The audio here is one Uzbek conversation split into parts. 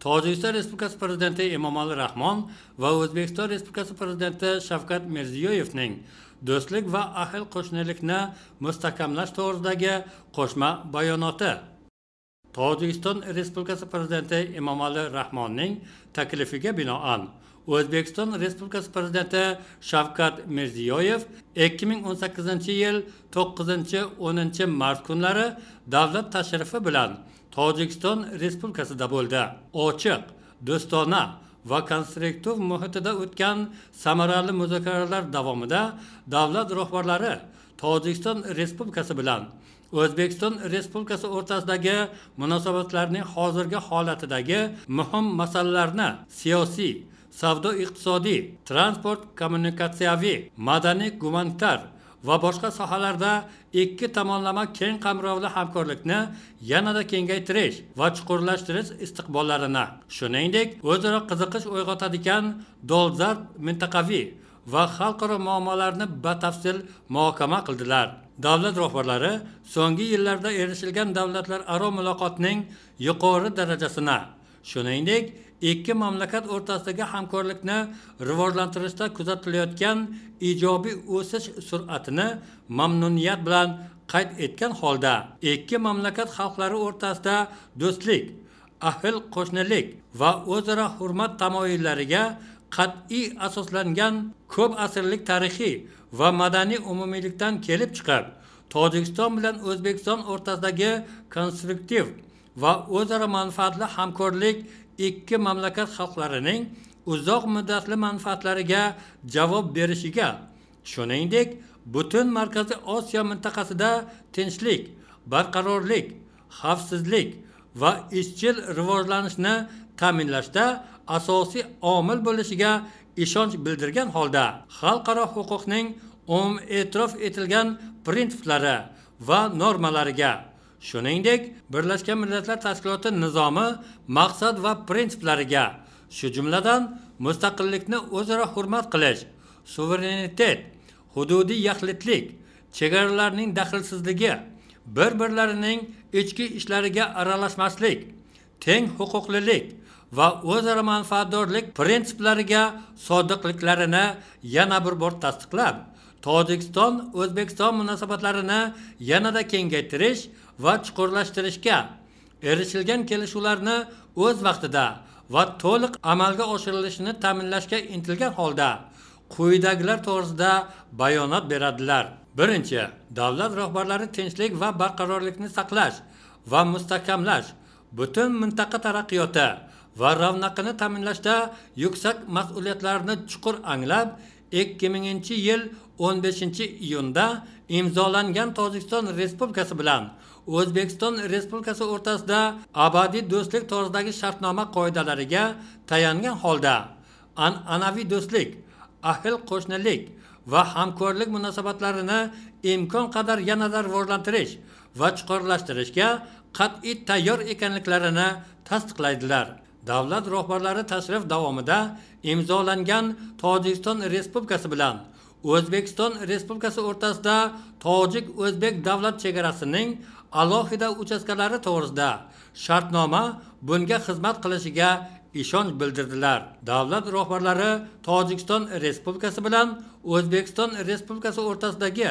Tojikiston Respublikasi Prezidenti Emomali Rahmon va O'zbekiston Respublikasi Prezidenti Shavkat Mirziyoyevning do'stlik va ahil qo'shnilikni mustahkamlash to'g'risidagi qo'shma bayonoti. Tojikiston Respublikasi Prezidenti Emomali Rahmonning taklifiga binoan O'zbekiston Respublikasi Prezidenti Shavkat Mirziyoyev 2018-yil 9-10 mart kunlari davlat tashrifi bilan Tojikiston Respublikasida bo'ldi. Ochiq, do'stona va konstruktiv muhitida o'tgan samarali muzokaralar davomida davlat rahbarlari Tojikiston Respublikasi bilan O'zbekiston Respublikasi o'rtasidagi munosabatlarning hozirgi holatidagi muhim masalalarni siyosiy, savdo-iqtisodiy, transport kommunikatsiyaviy, madaniy gumanitar va boshqa sohalarda ikki tomonlama keng qamrovli hamkorlikni yanada kengaytirish va chuqurlashtirish istiqbollarini, shuningdek, o'zaro qiziqish uyg'otadigan dolzarb mintaqaviy va xalqaro muammolarni batafsil muhokama qildilar. Davlat rahbarlari so'nggi yillarda erishilgan davlatlararo muloqotning yuqori darajasini, shuningdek, ikki mamlakat o'rtasidagi hamkorlikni rivojlantirishda kuzatilayotgan ijobiy o'sish sur'atini mamnuniyat bilan qayd etgan holda ikki mamlakat xalqlari o'rtasida do'stlik, ahil qo'shnilik va o'zaro hurmat tamoyillariga qat'iy asoslangan ko'p asrlik tarixiy va madaniy umumiylikdan kelib chiqib, Tojikiston bilan O'zbekiston o'rtasidagi konstruktiv va o'zaro manfaatli hamkorlik ikki mamlakat xalqlarining uzoq muddatli manfaatlariga javob berishiga, shuningdek, butun Markaziy Osiyo mintaqasida tinchlik, barqarorlik, xavfsizlik va izchil rivojlanishni ta'minlashda asosiy omil bo'lishiga ishonch bildirgan holda xalqaro huquqning umum e'tirof etilgan prinsiplari va normalariga, shuningdek, Birlashgan Millatlar Tashkiloti nizomi maqsad va prinsiplariga, shu jumladan mustaqillikni o'zaro hurmat qilish, suverenitet, hududiy yaxlitlik, chegaralarning daxlsizligi, bir-birlarining ichki ishlariga aralashmaslik, teng huquqlilik va o'zaro manfaatdorlik prinsiplariga sodiqliklarini yana bir bor tasdiqlab, Tojikiston O'zbekiston munosabatlarini yanada kengaytirish va chuqurlashtirishga, erishilgan kelishuvlarni o'z vaqtida va to'liq amalga oshirilishini ta'minlashga intilgan holda quyidagilar to'g'risida bayonot beradilar. Birinchi, davlat rahbarlari tinchlik va barqarorlikni saqlash va mustahkamlash, butun mintaqa taraqqiyoti va ravnaqini ta'minlashda yuksak mas'uliyatlarni chuqur anglab, 2000-yil 15-iyunda imzolangan Tojikiston Respublikasi bilan O'zbekiston Respublikasi o'rtasida abadiy do'stlik to'g'risidagi shartnoma qoidalariga tayangan holda an'anaviy do'stlik, ahil qo'shnilik va hamkorlik munosabatlarini imkon qadar yanada rivojlantirish va chuqurlashtirishga qat'iy tayyor ekanliklarini tasdiqlaydilar. Davlat rahbarlari tashrif davomida imzolangan Tojikiston Respublikasi bilan O'zbekiston Respublikasi o'rtasida tojik-o'zbek davlat chegarasining alohida uchastkalari to'g'risida shartnoma bunga xizmat qilishiga ishonch bildirdilar. Davlat rahbarlari Tojikiston Respublikasi bilan O'zbekiston Respublikasi o'rtasidagi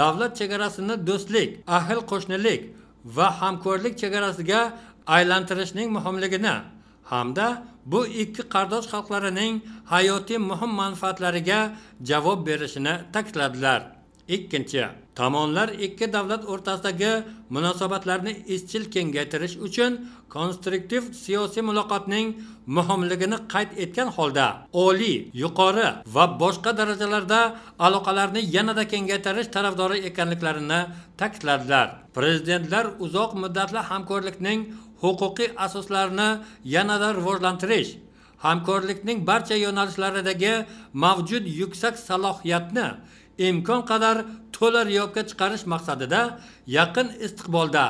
davlat chegarasini do'stlik, ahil qo'shnilik va hamkorlik chegarasiga aylantirishning muhimligini hamda bu ikki qardosh xalqlarining hayotiy muhim manfaatlariga javob berishini ta'kidladilar. Ikkinchi, tomonlar ikki davlat o'rtasidagi munosabatlarni izchil kengaytirish uchun konstruktiv siyosiy muloqotning muhimligini qayd etgan holda oliy, yuqori va boshqa darajalarda aloqalarni yanada kengaytirish tarafdori ekanliklarini ta'kidladilar. Prezidentlar uzoq muddatli hamkorlikning huquqiy asoslarini yanada rivojlantirish, hamkorlikning barcha yo'nalishlaridagi mavjud yuksak salohiyatni imkon qadar to'la ro'yobga chiqarish maqsadida yaqin istiqbolda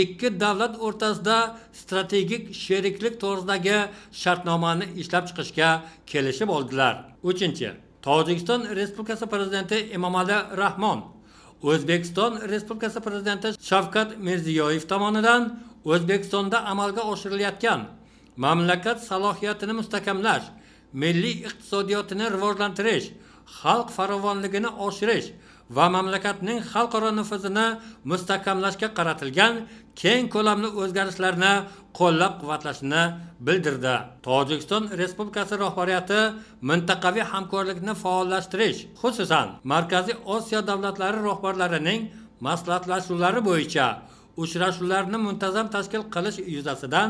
ikki davlat o'rtasida strategik sheriklik to'g'risidagi shartnomani ishlab chiqishga kelishib oldilar. Uchinchi, Tojikiston Respublikasi Prezidenti Emomali Rahmon O'zbekiston Respublikasi Prezidenti Shavkat Mirziyoyev tomonidan O'zbekistonda amalga oshirilayotgan mamlakat salohiyatini mustahkamlash, milliy iqtisodiyotini rivojlantirish, xalq farovonligini oshirish va mamlakatning xalqaro nufuzini mustahkamlashga qaratilgan keng ko'lamli o'zgarishlarni qo'llab-quvvatlashini bildirdi. Tojikiston Respublikasi rahbariyati mintaqaviy hamkorlikni faollashtirish, xususan Markaziy Osiyo davlatlari rahbarlarining maslahatlashuvlari bo'yicha uchrashuvlarni muntazam tashkil qilish yuzasidan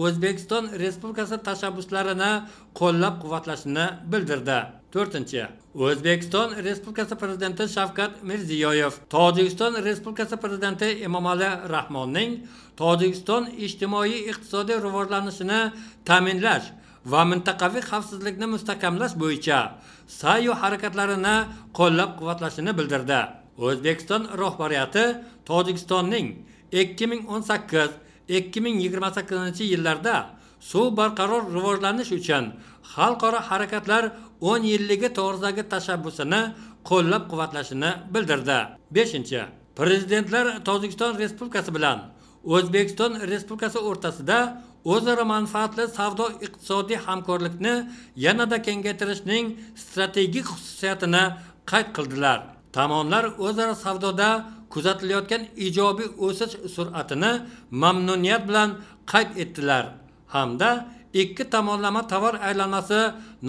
O'zbekiston Respublikasi tashabbuslarini qo'llab-quvvatlashini bildirdi. 4. O'zbekiston Respublikasi Prezidenti Shavkat Mirziyoyev Tojikiston Respublikasi Prezidenti Emomali Rahmonning Tojikiston ijtimoiy iqtisodiy rivojlanishini ta'minlash va mintaqaviy xavfsizlikni mustahkamlash bo'yicha sa'yu harakatlarini qo'llab-quvvatlashini bildirdi. O'zbekiston rahbariyati Tojikistonning 2018-2028 yillarda suv barqaror rivojlanish uchun xalqaro harakatlar 10 yilligi to'g'risidagi tashabbusini qo'llab-quvvatlashini bildirdi. 5. Prezidentlar Tojikiston Respublikasi bilan O'zbekiston Respublikasi o'rtasida o'zaro manfaatli savdo-iqtisodiy hamkorlikni yanada kengaytirishning strategik xususiyatini qayd qildilar. Tomonlar o'zaro savdoda kuzatilayotgan ijobiy o'sish sur'atini mamnuniyat bilan qayd etdilar hamda ikki tomonlama tovar aylanmasi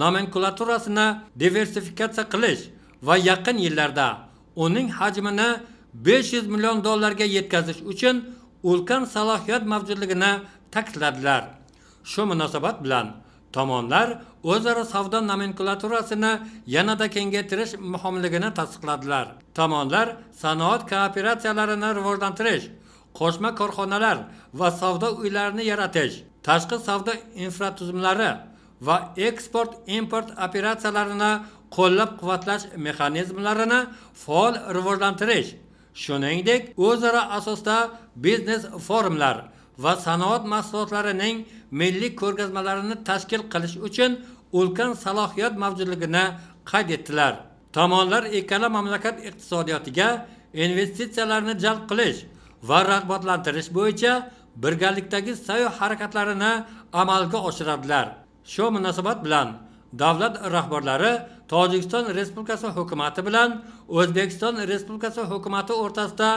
nomenklaturasini diversifikatsiya qilish va yaqin yillarda uning hajmini 500 million dollarga yetkazish uchun ulkan salohiyat mavjudligini ta'kidladilar. Shu munosabat bilan tomonlar o'zaro savdo nomenklaturasini yanada kengaytirish muhimligini tasdiqladilar. Tomonlar sanoat kooperatsiyalarini rivojlantirish, qo'shma korxonalar va savdo uylarini yaratish, tashqi savdo infratuzumlari va eksport-import operatsiyalarini qo'llab-quvvatlash mexanizmlarini faol rivojlantirish, shuningdek, o'zaro asosda biznes forumlar va sanoat mahsulotlarining milliy ko'rgazmalarini tashkil qilish uchun ulkan salohiyat mavjudligini qayd etdilar. Tomonlar ikkala mamlakat iqtisodiyotiga investitsiyalarni jalb qilish va rag'batlantirish bo'yicha birgalikdagi sa'y harakatlarini amalga oshiradilar. Shu munosabat bilan davlat rahbarlari Tojikiston Respublikasi hukumati bilan O'zbekiston Respublikasi hukumati o'rtasida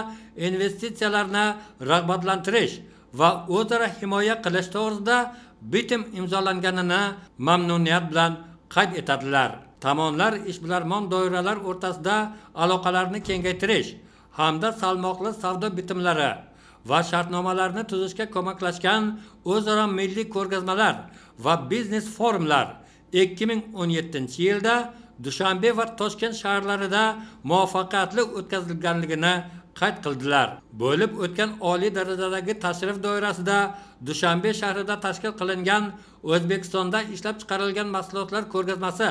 investitsiyalarni rag'batlantirish va o'zaro himoya qilish to'g'risida bitim imzolanganini mamnuniyat bilan qayd etadilar. Tomonlar ishbilarmon doiralar o'rtasida aloqalarni kengaytirish hamda salmoqli savdo bitimlari va shartnomalarni tuzishga ko'maklashgan o'zaro milliy ko'rgazmalar va biznes forumlar 2017-yilda Dushanbe va Toshkent shaharlarida muvaffaqiyatli o'tkazilganligini qayd qildilar. Bo'lib o'tgan oliy darajadagi tashrif doirasida Dushanbe shahrida tashkil qilingan O'zbekistonda ishlab chiqarilgan mahsulotlar ko'rgazmasi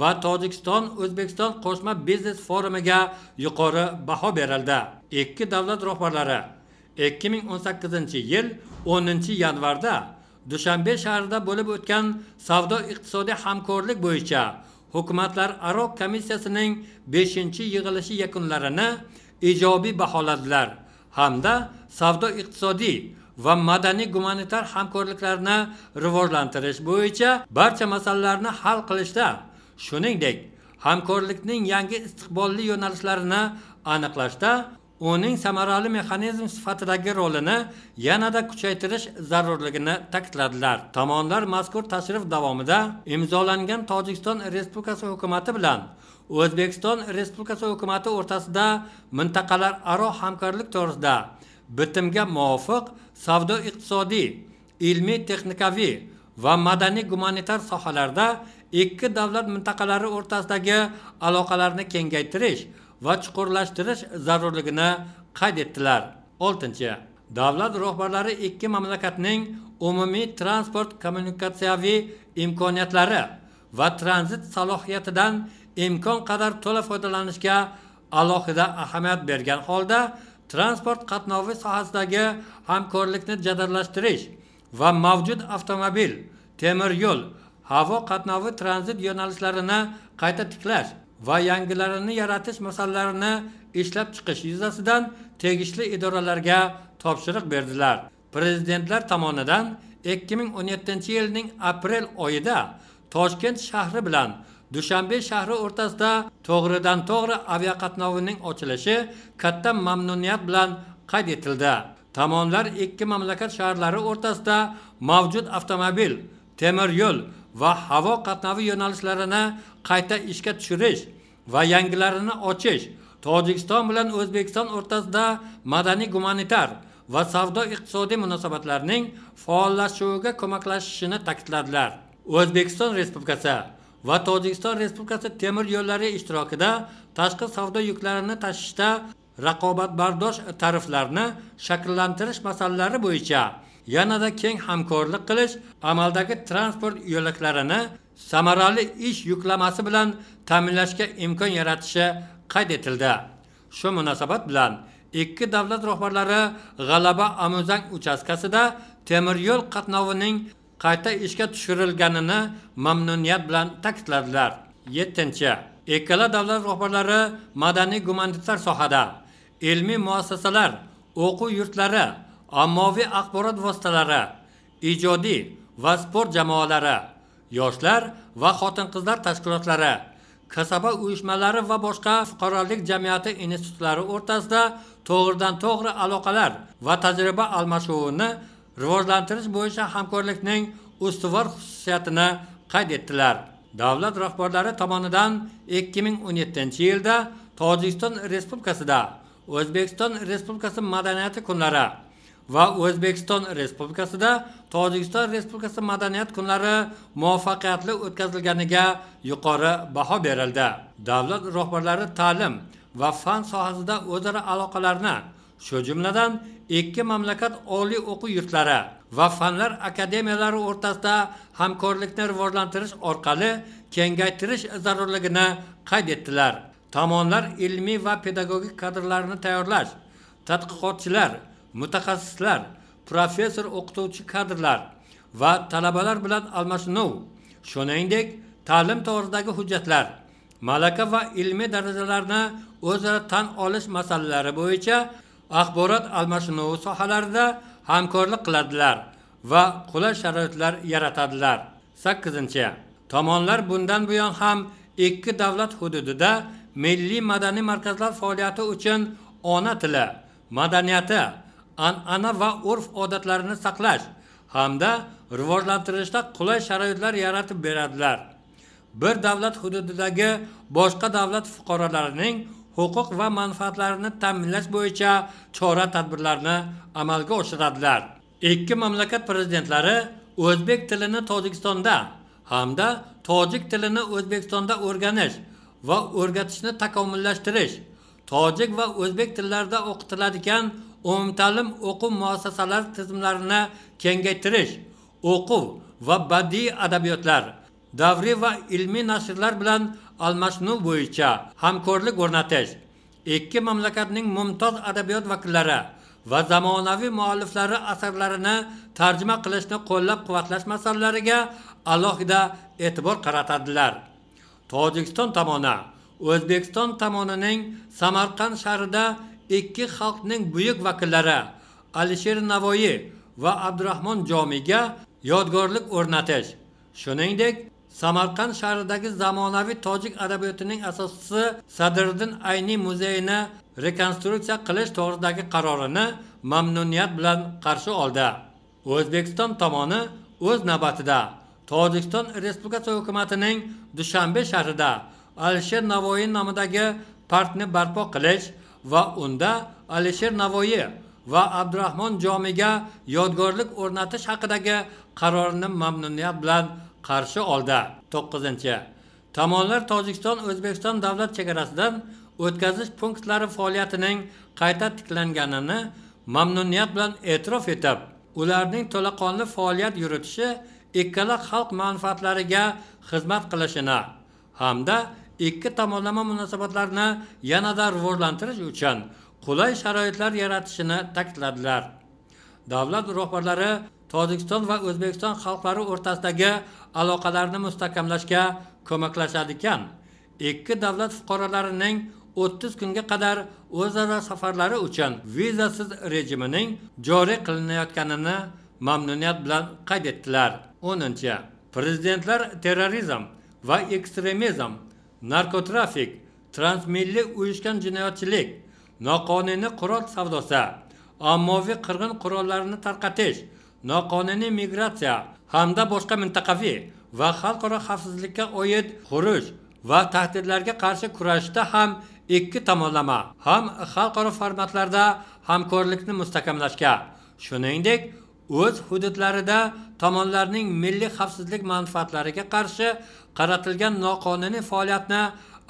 va Tojikiston O'zbekiston qo'shma biznes forumiga yuqori baho berildi. Ikki davlat rahbarlari 2018-yil 10-yanvarda Dushanbe shahrida bo'lib o'tgan savdo-iqtisodiy hamkorlik bo'yicha hukumatlararo komissiyasining 5-yig'ilishi yakunlarini ijobiy baholadilar hamda savdo-iqtisodiy va madaniy-gumanitar hamkorliklarni rivojlantirish bo'yicha barcha masalalarni hal qilishda, shuningdek, hamkorlikning yangi istiqbolli yo'nalishlarini aniqlashda uning samarali mexanizm sifatidagi rolini yanada kuchaytirish zarurligini ta'kidladilar. Tomonlar mazkur tashrif davomida imzolangan Tojikiston Respublikasi hukumati bilan O'zbekiston Respublikasi hukumati o'rtasida mintaqalararo hamkorlik to'g'risida bitimga muvofiq savdo-iqtisodiy, ilmiy-texnikaviy va madaniy-gumanitar sohalarda ikki davlat mintaqalari o'rtasidagi aloqalarni kengaytirish va chuqurlashtirish zarurligini qayd etdilar. 6. Davlat rahbarlari ikki mamlakatning umumiy transport kommunikatsiyaviy imkoniyatlari va tranzit salohiyatidan imkon qadar to'la foydalanishga alohida ahamiyat bergan holda transport qatnovi sohasidagi hamkorlikni jadallashtirish va mavjud avtomobil, temir yo'l, havo qatnovi tranzit yo'nalishlarini qayta tiklash va yangilarini yaratish masalalarini ishlab chiqish yuzasidan tegishli idoralarga topshiriq berdilar. Prezidentlar tomonidan 2017-yilning aprel oyida Toshkent shahri bilan Dushanbe shahri o'rtasida to'g'ridan-to'g'ri aviaqatnovining ochilishi katta mamnuniyat bilan qayd etildi. Tomonlar ikki mamlakat shaharlari o'rtasida mavjud avtomobil, temir yo'l va havo qatnovi yo'nalishlarini qayta ishga tushirish va yangilarini ochish, Tojikiston bilan O'zbekiston o'rtasida madaniy-gumanitar va savdo-iqtisodiy munosabatlarning faollashuviga ko'maklashishini ta'kidladilar. O'zbekiston Respublikasi va Tojikiston Respublikasi temir yo'llari ishtirokida tashqi savdo yuklarini tashishda raqobatbardosh tariflarni shakllantirish masalalari bo'yicha yanada keng hamkorlik qilish, amaldagi transport yo'laklarini samarali ish yuklamasi bilan ta'minlashga imkon yaratishi qayd etildi. Shu munosabat bilan ikki davlat rahbarlari G'alaba Amuzang uchastkasida temir yo'l qatnovining qayta ishga tushirilganini mamnuniyat bilan ta'kidladilar. 7. Ikkala davlat rahbarlari madaniy gumanitar sohada ilmiy muassasalar, o'quv yurtlari, ommaviy axborot vositalari, ijodiy va sport jamoalari, yoshlar va xotin-qizlar tashkilotlari, kasaba uyushmalari va boshqa fuqarolik jamiyati institutlari o'rtasida to'g'ridan-to'g'ri aloqalar va tajriba almashuvini rivojlantirish bo'yicha hamkorlikning ustuvor xususiyatini qayd etdilar. Davlat rahbarlari tomonidan 2017-yilda Tojikiston Respublikasida O'zbekiston Respublikasi madaniyati kunlari va O'zbekiston Respublikasida Tojikiston Respublikasi madaniyat kunlari muvaffaqiyatli o'tkazilganiga yuqori baho berildi. Davlat rahbarlari ta'lim va fan sohasida o'zaro aloqalarni, shu jumladan ikki mamlakat oliy o'quv yurtlari va fanlar akademiyalari o'rtasida hamkorlikni rivojlantirish orqali kengaytirish zarurligini qayd etdilar. Tomonlar ilmiy va pedagogik kadrlarni tayyorlash, tadqiqotchilar, mutaxassislar, professor o'qituvchi kadrlar va talabalar bilan almashinuv, shuningdek, ta'lim to'g'risidagi hujjatlar, malaka va ilmiy darajalarni o'zaro tan olish masalalari bo'yicha axborot almashinuvi sohalarida hamkorlik qiladilar va qulay sharoitlar yaratadilar. 8. Tomonlar bundan buyon ham ikki davlat hududida milliy madaniy markazlar faoliyati uchun ona tili, madaniyati, an'ana va urf-odatlarini saqlash hamda rivojlantirishda qulay sharoitlar yaratib beradilar. Bir davlat hududidagi boshqa davlat fuqarolarining huquq va manfaatlarini ta'minlash bo'yicha chora-tadbirlarni amalga oshiradilar. Ikki mamlakat prezidentlari o'zbek tilini Tojikistonda hamda tojik tilini O'zbekistonda o'rganish va o'rgatishni takomillashtirish, tojik va o'zbek tillarida o'qitiladigan umumta'lim o'quv muassasalari tizimlarini kengaytirish, o'quv va badiiy adabiyotlar, davriy va ilmiy nashrlar bilan almashinuv bo'yicha hamkorlik o'rnatish, ikki mamlakatning mumtoz adabiyot vakillari va zamonaviy mualliflari asarlarini tarjima qilishni qo'llab-quvvatlash masalalariga alohida e'tibor qaratadilar. Tojikiston tomoni O'zbekiston tomonining Samarqand shahrida ikki xalqning buyuk vakillari Alisher Navoiy va Abdurahmon Jomiyga yodgorlik o'rnatish, shuningdek, Samarqand shahridagi zamonaviy tojik adabiyotining asoschisi Sadriddin Ayniy muzeyini rekonstruksiya qilish to'g'risidagi qarorini mamnuniyat bilan qarshi oldi. O'zbekiston tomoni o'z navbatida Tojikiston Respublikasi hukumatining Dushanbe shahrida Alisher Navoiy nomidagi parkni barpo qilish va unda Alisher Navoiy va Abdurahmon Jomiyga yodgorlik o'rnatish haqidagi qarorini mamnuniyat bilan qarshi oldi. 9. Tomonlar Tojikiston O'zbekiston davlat chegarasidan o'tkazish punktlari faoliyatining qayta tiklanganini mamnuniyat bilan e'tirof etib, ularning to'laqonli faoliyat yuritishi ikkala xalq manfaatlariga xizmat qilishini hamda ikki tomonlama munosabatlarni yanada rivojlantirish uchun qulay sharoitlar yaratishini ta'kidladilar. Davlat rahbarlari Tojikiston va O'zbekiston xalqlari o'rtasidagi aloqalarni mustahkamlashga ko'maklashadigan ikki davlat fuqarolarining 30 kunga qadar o'zaro safarlari uchun vizasiz rejimining joriy qilinayotganini mamnuniyat bilan qayd etdilar. 10. Prezidentlar terrorizm va ekstremizm, narkotrafik, transmilliy uyushgan jinoyatchilik, noqonuniy qurol savdosi, ommaviy qirg'in qurollarini tarqatish, noqonuniy migratsiya hamda boshqa mintaqaviy va xalqaro xavfsizlikka oid xuruj va tahdidlarga qarshi kurashda ham ikki tomonlama ham xalqaro formatlarda hamkorlikni mustahkamlashga, shuningdek, o'z hududlarida tomonlarning milliy xavfsizlik manfaatlariga qarshi qaratilgan noqonuniy faoliyatni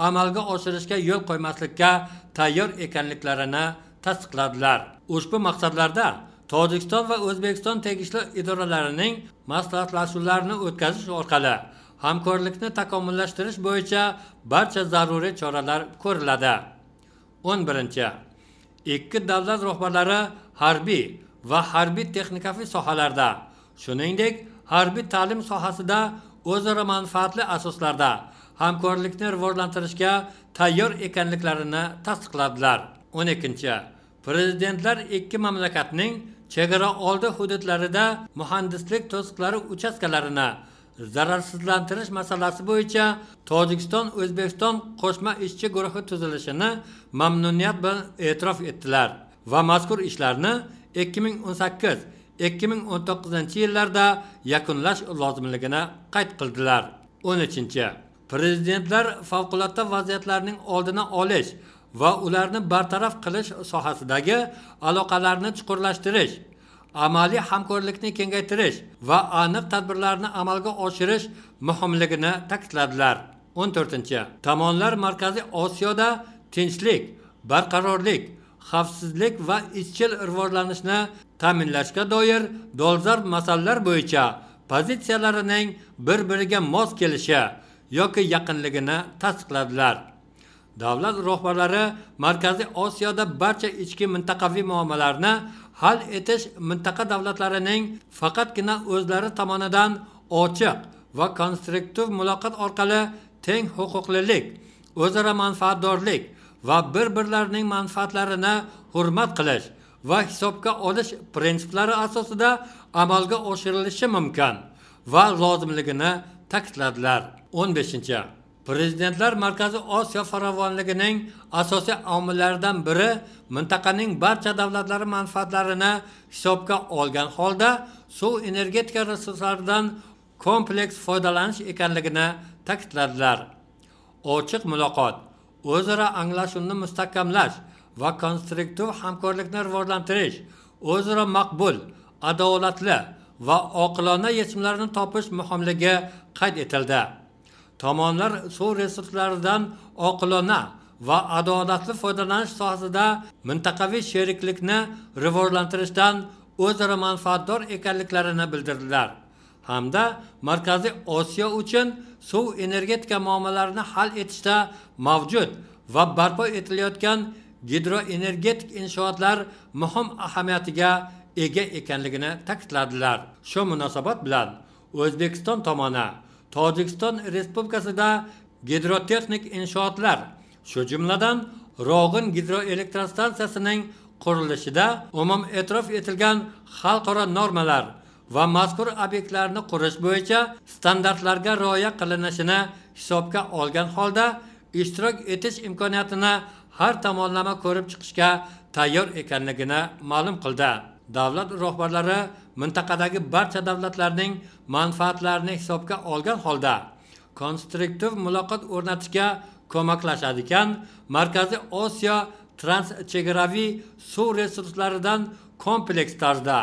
amalga oshirishga yo'l qo'ymaslikka tayyor ekanliklarini tasdiqladilar. Ushbu maqsadlarda Tojikiston va O'zbekiston tegishli idoralarining maslahatlashuvlarini o'tkazish orqali hamkorlikni takomillashtirish bo'yicha barcha zaruriy choralar ko'riladi. 11. Ikki davlat rahbarlari harbiy va harbiy texnikaviy sohalarda, shuningdek, harbiy ta'lim sohasida o'zaro manfaatli asoslarda hamkorlikni rivojlantirishga tayyor ekanliklarini tasdiqladilar. 12. Prezidentlar ikki mamlakatning chegara oldi hududlarida muhandislik to'siqlari uchastkalarini zararsizlantirish masalasi bo'yicha Tojikiston O'zbekiston qo'shma ishchi guruhi tuzilishini mamnuniyat bilan e'tirof etdilar va mazkur ishlarni 2018-2019 yillarda yakunlash lozimligini qayd qildilar. 13. Prezidentlar favqulodda vaziyatlarning oldini olish va ularni bartaraf qilish sohasidagi aloqalarni chuqurlashtirish, amaliy hamkorlikni kengaytirish va aniq tadbirlarni amalga oshirish muhimligini ta'kidladilar. 14. Tomonlar Markaziy Osiyoda tinchlik, barqarorlik, xavfsizlik va izchil rivojlanishni ta'minlashga doir dolzarb masalalar bo'yicha pozitsiyalarining bir-biriga mos kelishi yoki yaqinligini tasdiqladilar. Davlat rahbarlari Markaziy Osiyoda barcha ichki mintaqaviy muammolarni hal etish mintaqa davlatlarining faqatgina o'zlari tomonidan ochiq va konstruktiv muloqot orqali teng huquqlilik, o'zaro manfaatdorlik va bir-birlarining manfaatlarini hurmat qilish va hisobga olish prinsiplari asosida amalga oshirilishi mumkin va lozimligini ta'kidladilar. 15. Prezidentlar Markaziy Osiyo farovonligining asosiy omillaridan biri mintaqaning barcha davlatlari manfaatlarini hisobga olgan holda suv energetika resurslaridan kompleks foydalanish ekanligini ta'kidladilar. Ochiq muloqot, o'zaro anglashuvni mustahkamlash va konstruktiv hamkorlikni rivojlantirish, o'zaro maqbul, adolatli va oqilona yechimlarni topish muhimligi qayd etildi. Tomonlar suv resurslaridan oqilona va adolatli foydalanish sohasida mintaqaviy sheriklikni rivojlantirishdan o'zaro manfaatdor ekanliklarini bildirdilar hamda Markaziy Osiyo uchun suv energetika muammolarini hal etishda mavjud va barpo etilayotgan gidroenergetik inshootlar muhim ahamiyatiga ega ekanligini ta'kidladilar. Shu munosabat bilan O'zbekiston tomoni Tojikiston Respublikasida gidrotexnik inshootlar, shu jumladan Rog'in gidroelektrostansiyasining qurilishida umum e'tirof etilgan xalqaro normalar va mazkur obyektlarni qurish bo'yicha standartlarga rioya qilinishini hisobga olgan holda ishtirok etish imkoniyatini har tomonlama ko'rib chiqishga tayyor ekanligini ma'lum qildi. Davlat rahbarlari mintaqadagi barcha davlatlarning manfaatlarini hisobga olgan holda konstruktiv muloqot o'rnatishga ko'maklashadigan Markaziy Osiyo transchegaraviy suv resurslaridan kompleks tarzda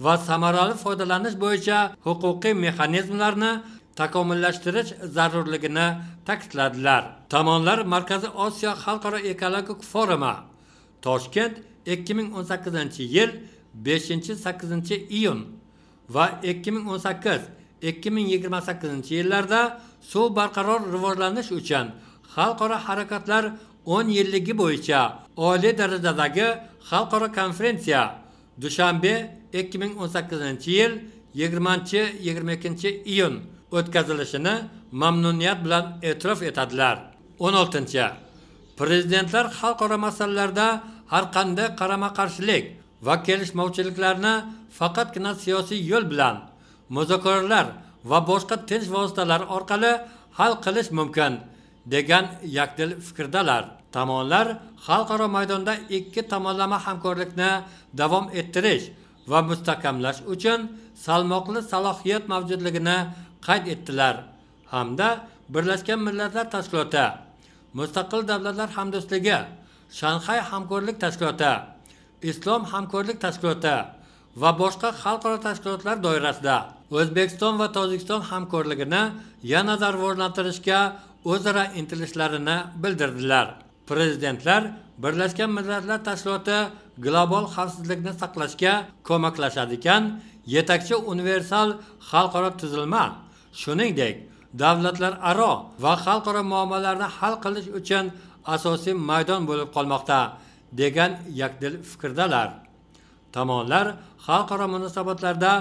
va samarali foydalanish bo'yicha huquqiy mexanizmlarni takomillashtirish zarurligini ta'kidladilar. Tomonlar Markaziy Osiyo xalqaro ekologik forumi Toshkent 2018-yil 5-8 iyun va 2018-2028 yillarda suv barqaror rivojlanish uchun xalqaro harakatlar 10 yilligi bo'yicha oliy darajadagi xalqaro konferensiya Dushanbe 2018-yil 20-22 iyun o'tkazilishini mamnuniyat bilan e'tirof etadilar. 16. Prezidentlar xalqaro masalalarda har qanday qarama-qarshilik va kelishmovchiliklarni faqatgina siyosiy yo'l bilan muzokaralar va boshqa tinch vositalar orqali hal qilish mumkin degan yakdil fikrdalar. Tomonlar xalqaro maydonda ikki tomonlama hamkorlikni davom ettirish va mustahkamlash uchun salmoqli salohiyat mavjudligini qayd etdilar hamda Birlashgan Millatlar Tashkiloti, Mustaqil Davlatlar Hamdo'stligi, Shanxay Hamkorlik Tashkiloti, Islom Hamkorlik Tashkiloti va boshqa xalqaro tashkilotlar doirasida O'zbekiston va Tojikiston hamkorligini yanada rivojlantirishga o'zaro intilishlarini bildirdilar. Prezidentlar Birlashgan Millatlar Tashkiloti global xavfsizlikni saqlashga ko'maklashadigan yetakchi universal xalqaro tuzilma, shuningdek, davlatlararo va xalqaro muammolarni hal qilish uchun asosiy maydon bo'lib qolmoqda degan yakdil fikrdalar. Tomonlar xalqaro munosabatlarda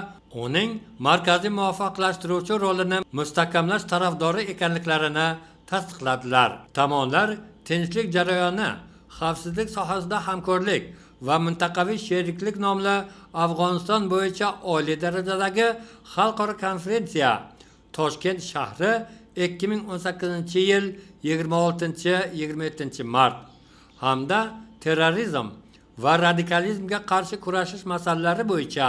uning markaziy muvofiqlashtiruvchi rolini mustahkamlash tarafdori ekanliklarini tasdiqladilar. Tomonlar tinchlik jarayoni, xavfsizlik sohasida hamkorlik va mintaqaviy sheriklik nomli Afg'oniston bo'yicha oliy darajadagi xalqaro konferensiya Toshkent shahri 2018-yil 26-27 mart hamda terrorizm va radikalizmga qarshi kurashish masalalari bo'yicha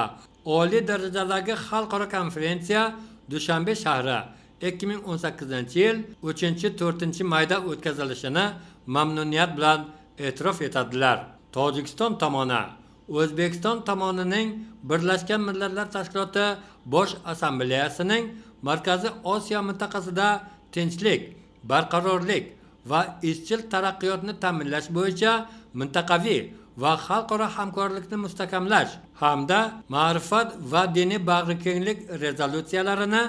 oliy darajadagi xalqaro konferensiya Dushanbe shahri 2018-yil 3-4 mayda o'tkazilishini mamnuniyat bilan e'tirof etadilar. Tojikiston tomoni O'zbekiston tomonining Birlashgan Millatlar Tashkiloti Bosh Assambleyasining Markaziy Osiyo mintaqasida tinchlik, barqarorlik va izchil taraqqiyotni ta'minlash bo'yicha mintaqaviy va xalqaro hamkorlikni mustahkamlash hamda ma'rifat va diniy bag'rikenglik rezolyutsiyalarini,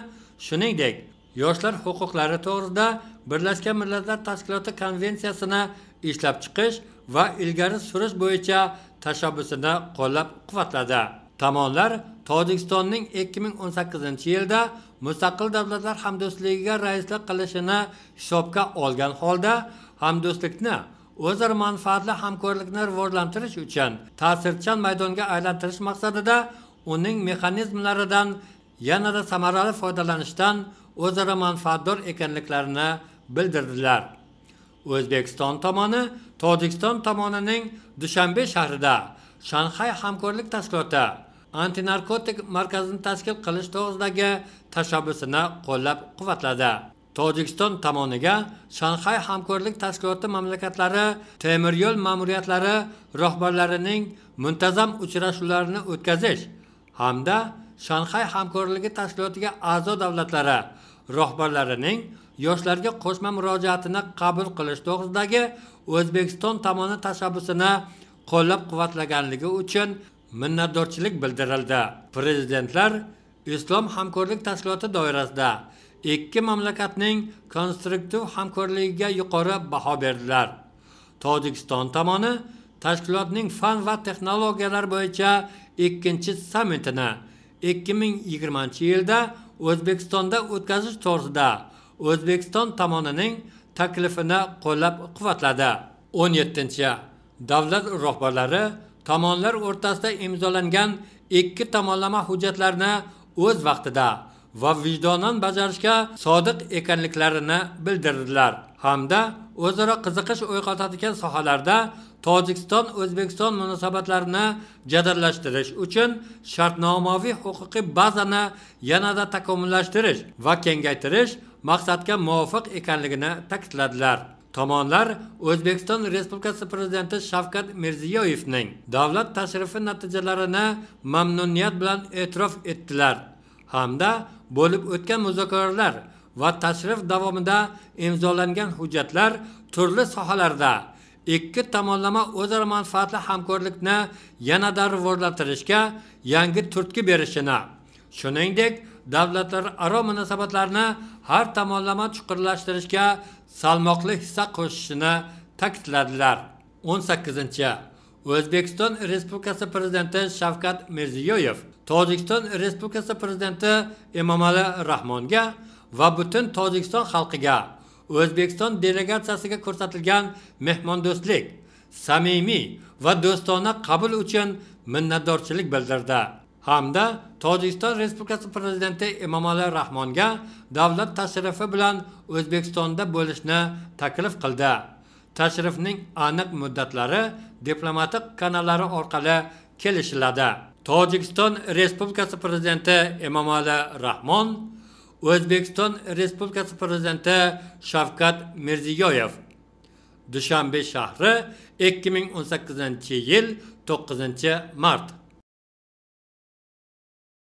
shuningdek, yoshlar huquqlari to'g'risida Birlashgan Millatlar Tashkiloti konvensiyasini ishlab chiqish va ilgari surish bo'yicha tashabbusini qo'llab-quvvatladi. Tomonlar Tojikistonning 2018-yilda Mustaqil Davlatlar Hamdo'stligiga raislik qilishini hisobga olgan holda hamdo'stlikni o'zaro manfaatli hamkorlikni rivojlantirish uchun ta'sirchan maydonga aylantirish maqsadida uning mexanizmlaridan yanada samarali foydalanishdan o'zaro manfaatdor ekanliklarini bildirdilar. O'zbekiston tomoni Tojikiston tomonining Dushanbe shahrida Shanxay Hamkorlik Tashkiloti antinarkotik markazini tashkil qilish to'g'risidagi tashabbusini qo'llab-quvvatladi. Tojikiston tomoniga Shanxay Hamkorlik Tashkiloti mamlakatlari temir yo'l ma'muriyatlari rahbarlarining muntazam uchrashuvlarini o'tkazish hamda Shanxay Hamkorligi Tashkilotiga a'zo davlatlari rahbarlarining yoshlarga qo'shma murojaatini qabul qilish to'g'risidagi O'zbekiston tomoni tashabbusini qo'llab-quvvatlaganligi uchun minnatdorchilik bildirildi. Prezidentlar Islom Hamkorlik Tashkiloti doirasida ikki mamlakatning konstruktiv hamkorligiga yuqori baho berdilar. Tojikiston tomoni tashkilotning fan va texnologiyalar bo'yicha ikkinchi sammitini 2020-yilda O'zbekistonda o'tkazish to'g'risida O'zbekiston tomonining taklifini qo'llab-quvvatladi. 17. Davlat rahbarlari tomonlar o'rtasida imzolangan ikki tomonlama hujjatlarni o'z vaqtida va vijdonan bajarishga sodiq ekanliklarini bildirdilar hamda o'zaro qiziqish uyg'otadigan sohalarda Tojikiston O'zbekiston munosabatlarini jadallashtirish uchun shartnomaviy huquqiy bazani yanada takomillashtirish va kengaytirish maqsadga muvofiq ekanligini ta'kidladilar. Tomonlar O'zbekiston Respublikasi Prezidenti Shavkat Mirziyoyevning davlat tashrifi natijalarini mamnuniyat bilan e'tirof etdilar hamda bo'lib o'tgan muzokaralar va tashrif davomida imzolangan hujjatlar turli sohalarda ikki tomonlama o'zaro manfaatli hamkorlikni yanada rivojlantirishga yangi turtki berishini, shuningdek, davlatlararo munosabatlarni har tomonlama chuqurlashtirishga salmoqli hissa qo'shishini ta'kidladilar. 18. O'zbekiston Respublikasi Prezidenti Shavkat Mirziyoyev Tojikiston Respublikasi Prezidenti Emomali Rahmonga va butun Tojikiston xalqiga O'zbekiston delegatsiyasiga ko'rsatilgan mehmondo'stlik, samimiy va do'stona qabul uchun minnatdorchilik bildirdi hamda Tojikiston Respublikasi Prezidenti Emomali Rahmonga davlat tashrifi bilan O'zbekistonda bo'lishni taklif qildi. Tashrifning aniq muddatlari diplomatik kanallari orqali kelishiladi. Tojikiston Respublikasi Prezidenti Emomali Rahmon, O'zbekiston Respublikasi Prezidenti Shavkat Mirziyoyev. Dushanbe shahri, 2018-yil 9-mart.